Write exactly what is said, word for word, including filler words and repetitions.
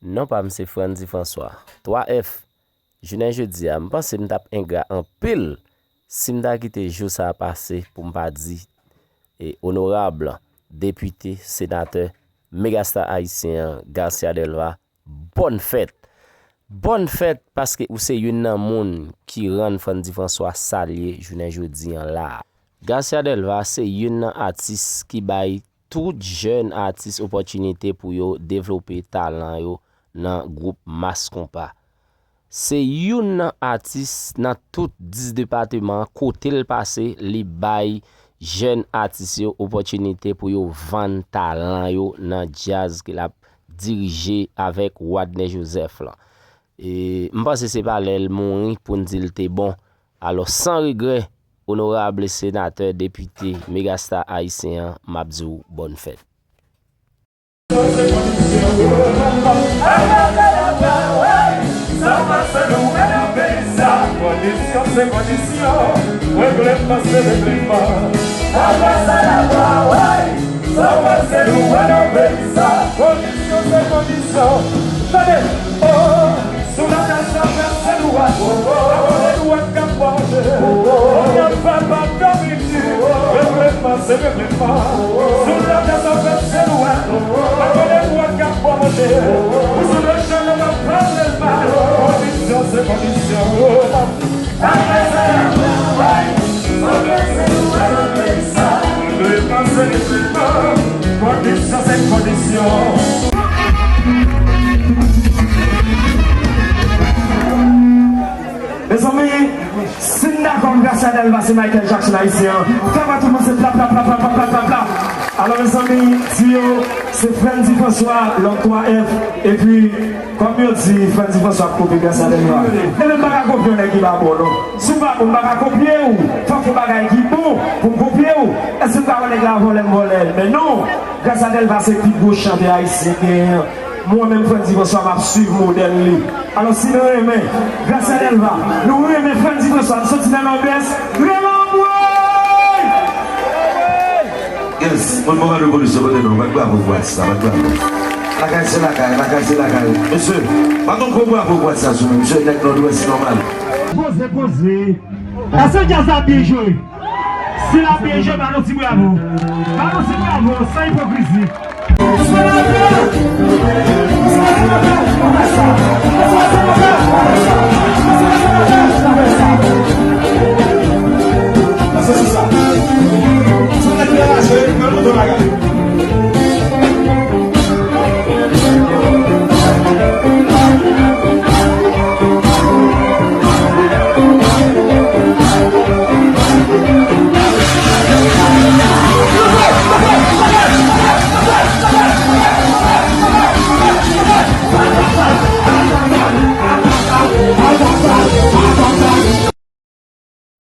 Non pa m se Frandy François, twa F. Jounen jodi a, m panse m t ap engra anpil si m ta kite jou sa a pase pou m pa di e onorab depite, senatè, megastar ayisyen an, Garcia Delva, bòn fèt. Bòn fèt paske ou se youn nan moun ki rann Frandy François sa l ye jounen jodi an la a. Garcia Delva se youn nan atis ki bay tout jèn atis opòtinite pou yo devlope talan yo nan gwoup Mass Konpa. Se youn nan atis nan tout dis depateman an, kote l pase, li bay jèn atis yo opòtinite pou yo vann talan yo nan djaz ke l ap dirije avèk Wadner Joseph lan. E, m panse se pa lè l mouri pou n di l te bon. Alò, san regrè, onorab senatè, depite, megastar ayisyen an, m ap di w bòn fèt. Kondisyon se kondisyon, regleman se regleman. Sa w pase nou wè nan peyi sa. Kondisyon se kondisyon. Tande, oh, sou la tèt sa fè se dwat. Akote dwat k ap pòte. Kòm y ap fè pa dòmi di. Regleman se regleman. Sou la tèt sa fè se dwat. Akote dwat k ap pòte. Ou sou le chan nan m ap pale l mal. Kondisyon se kondisyon. Mezanmi, si n dakò, Gracia Delva se Michael Jackson ayisyen an. Fè wè tout moun se pla, pla, pla. Alò, mezanmi, di yo, se Frandy François, lòt twa F, epi Kòm yo di, Frandy François ap kopye Gracia Delva. E men m pa ka kopye yon nèg ki pa bon, non. Si w pa bon, m pa ka kopye w. Fòk yon bagay ki bon pou m kopye w. Èske m ka wè nèg la vòlè m vòlè l? Men non! Gracia Delva se pi gwo chantè ayisyen genyen an. Mwen menm, Frandy François, m ap swiv modèl li. Alò, si nou renmen Gracia Delva, nou renmen Frandy François, nou soti nan Nòdès, rele anmwey! Yes, moun mwen pa de polisyon kote nou, bat bravo pou atis la, bat bravo. Lakay se lakay, lakay se lakay. Mesye, bat yon gwo bravo pou atis la sou nou, mesye, nèg Nòdwès nòmal. Poze, poze. Èske djaz la byen jwe? Si l ap byen jwe, ba nou ti bravo. Ba nou ti bravo, san ipokrizi.